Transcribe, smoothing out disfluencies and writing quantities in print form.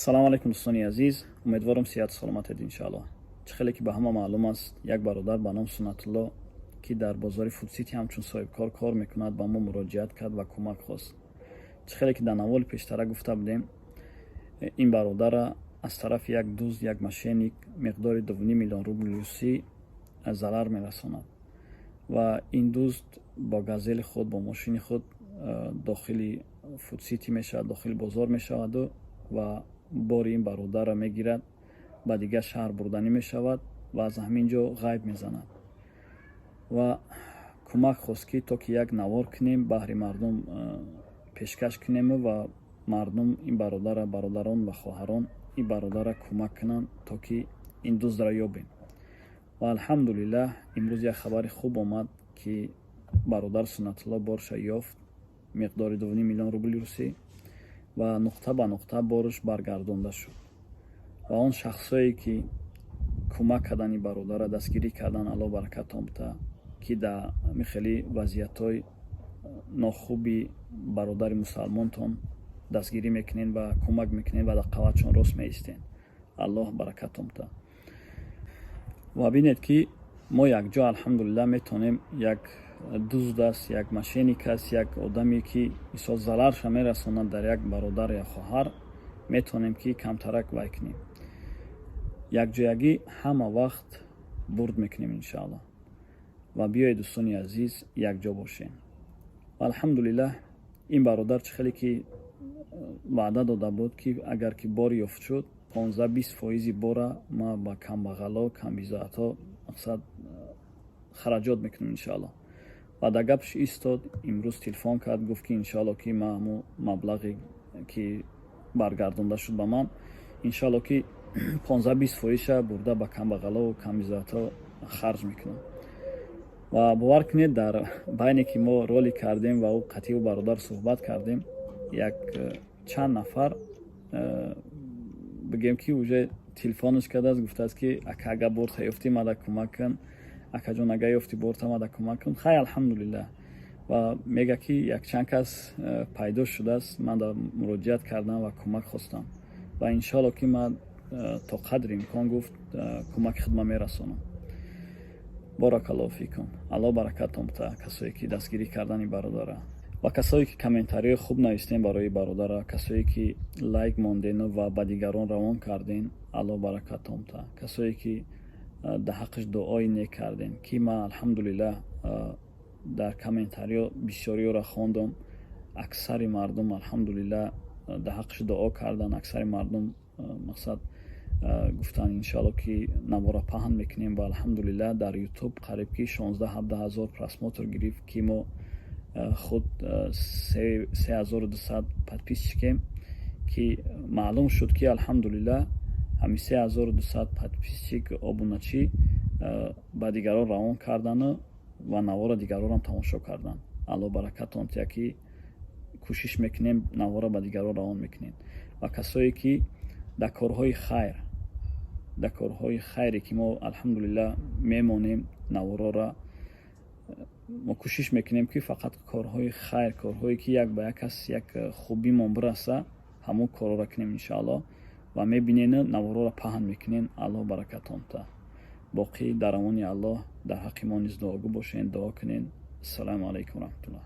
Салому алайкум, дӯстони азиз. Умедворам, сиҳату саломатед, иншааллоҳ. Чӣ хеле ки ба ҳама маълум аст, як бародар ба ном Суннатулло, ки дар бозори Фудсити ҳамчун соҳибкор кор мекунад, ба мо муроҷиат кард ва кӯмак хост. Чӣ хеле ки дар навори пештара гуфта будем, ин бародара аз тарафи як дузд, як мошенник миқдори 2,5 миллион рубли русӣ зарар мерасонад ва ин дузд бо Газели худ, бо мошини худ дохили Фудсити мешавад, дохили бозор мешаваду ва бори ин бародарро мегирад, ба дигар шаҳр бурданӣ мешавад ва аз ҳамин ҷо ғайб мезанад. Ва кӯмак хост, ки то ки як навор кунем, баҳри мардум пешкаш кунему ва мардум ин бародара, бародарон ва хоҳарон ин бародара кӯмак кунанд, то ки ин дуздро ёбем. Ва алҳамдулиллаҳ, имрӯз як хабари хуб омад, ки бародар Суннатулло борша ёфт, миқдори 2,5 миллион рубли русӣ, ва нуқта ба нуқта борш баргардонда шуд. Ва он шахсое, ки кӯмак кардани бародара, дастгирӣ кардан, Алло баракатон бита, ки дар ҳамин хели вазъиятҳои нохуби бародари мусалмонтон дастгирӣ мекунед ва кӯмак мекунед ва дар қаватшон рост меистед. Аллоҳ баракатон бита. Ва бинед, ки мо якҷо, алҳамдулиллаҳ, метавонем. Як дузд аст, як мошенник аст, як одаме, ки мисол зарарша мерасонад дар як бародар я хоҳар, метавонем, ки камтарак вай кунем. Якҷоягӣ ҳама вақт бурд мекунем, иншааллоҳ. Ва биёед, дӯстони азиз, якҷо бошем. Ва алҳамдулиллаҳ, ин бародар чӣ хеле ки ваъда дода буд, ки агар ки бор ёфт шуд, 15-20 фоизи бора ма ба камбағало, камбизоатҳо, мақсад, хараҷот мекунем, иншааллоҳ. Ва дар гапш истод. Имрӯз телефон кард, гуфт, ки иншоалло, ки ма ҳамун маблағе, ки баргардонда шуд ба ман, иншоалло, ки 15-20 фоизша бурда ба камбағалову камбизоатҳо харҷ мекунам. Ва бовар кунед, дар байне ки мо ролик кардем ва ӯ қатъиу бародар суҳбат кардем, як чанд нафар, бигем, ки уже телефонаш кардааст, гуфтааст, ки ака, ага борта ёфтӣ, мада кӯмак кун, акаҷон, ага ёфтӣ борта, мада кӯмак кун. Хай, алҳамдулиллаҳ. Ва мега, ки якчанд кас пайдо шудааст, ман дар муроҷиат кардам ва кӯмак хостам ва иншоалло, ки ман то қадри имкон, гуфт, кӯмаки худма мерасонам. Боракаллоҳу фикум, Аллоҳ баракатон бита, касое ки дастгирӣ кардани бародара ва касое ки комментариҳои хуб навистем барои бародара, касое ки лайк мондену ва ба дигарон равон кардем, Аллоҳ баракатон бита, касое ки дар ҳаққаш дуои нек кардем, ки ман, алҳамдулиллаҳ, дар комментариҳо бисёриёро хондам. Аксари мардум, алҳамдулиллаҳ, дар ҳаққаш дуо кардан. Аксари мардум, мақсад, гуфтанд, иншоалло, ки навора паҳн мекунем. Ва алҳамдулиллаҳ, дар Ютуб қариб ки 16-17 ҳазор просмотр гирифт, ки мо худ 3200 подписчикем, ки маълум шуд, ки алҳамдулиллаҳ, ҳамин 3200 подписчик, обуначӣ ба дигарон равон кардану ва навора дигаронам тамошо карданд. Алло баракатон тия, ки кӯшиш мекунем, навора ба дигарон равон мекунем. Ва касое ки дар корҳои хайр, дар корҳои хайре, ки мо, алҳамдулиллаҳ, мемонем наворора, мо кӯшиш мекунем, ки фақат корҳои хайр, корҳое ки як ба як кас як хубимон бираса, ҳамон корҳоро кунем, иншоаллоҳ. Ва мебинену наворора паҳн мекунем. Аллоҳ баракатон та. Боқӣ дар амони Аллоҳ. Дар ҳаққи мо низ дуогӯ бошед, дуо кунед. Ассалому алайкум раҳматуллоҳ.